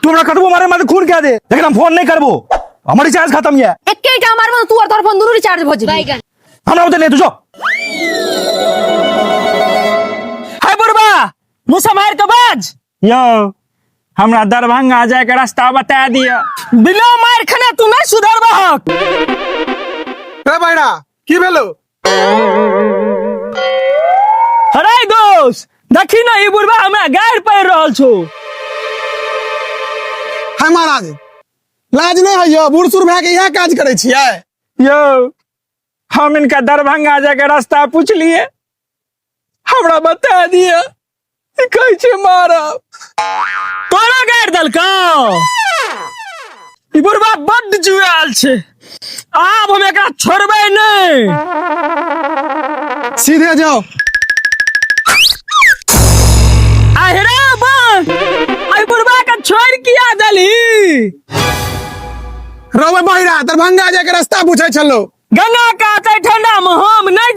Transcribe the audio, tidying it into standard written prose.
तू हमरा कतबो मारे मारे खून कए दे, लेकिन हम फोन नहीं करबो। हमर रिचार्ज खत्म ये। एकेटा मारबो तू और तोहर फोन दुनू रिचार्ज भ जेबी। हमरा ओते नहीं, तू जो। हाय बुढ़बा, मुँह सम्हार के बाज। यौ, हमरा दरभंगा जाए के रास्ता बता दिया। बिना मार खाना तू नहीं सुधरबहक। रे बहिरा, की भेलो? अरे दोस्त, देखी ना, ई बुढ़बा हमरा गारि पड़ि रहल छौ। हाय महाराज, लाज नहीं है यौ? बूढ़ सूढ़ भए के इएह काज करै छियै? यौ, हम इनका दरभंगा जाए के रास्ता पूछलिए, हमरा बता दिया, ई कहै छै मारब। तोरा गारि देलकौ? ई बुढ़बा बड्ड जुआल छै, आब हम एकरा छोड़बै नहि। सीधे जाओ। अरे बा, एहि बुढ़बा के छोड़ किया देलही? रौ बहिरा, दरभंगा जाए के रास्ता पूछै छलो। गंगा कात ठंडा में हम नहीं।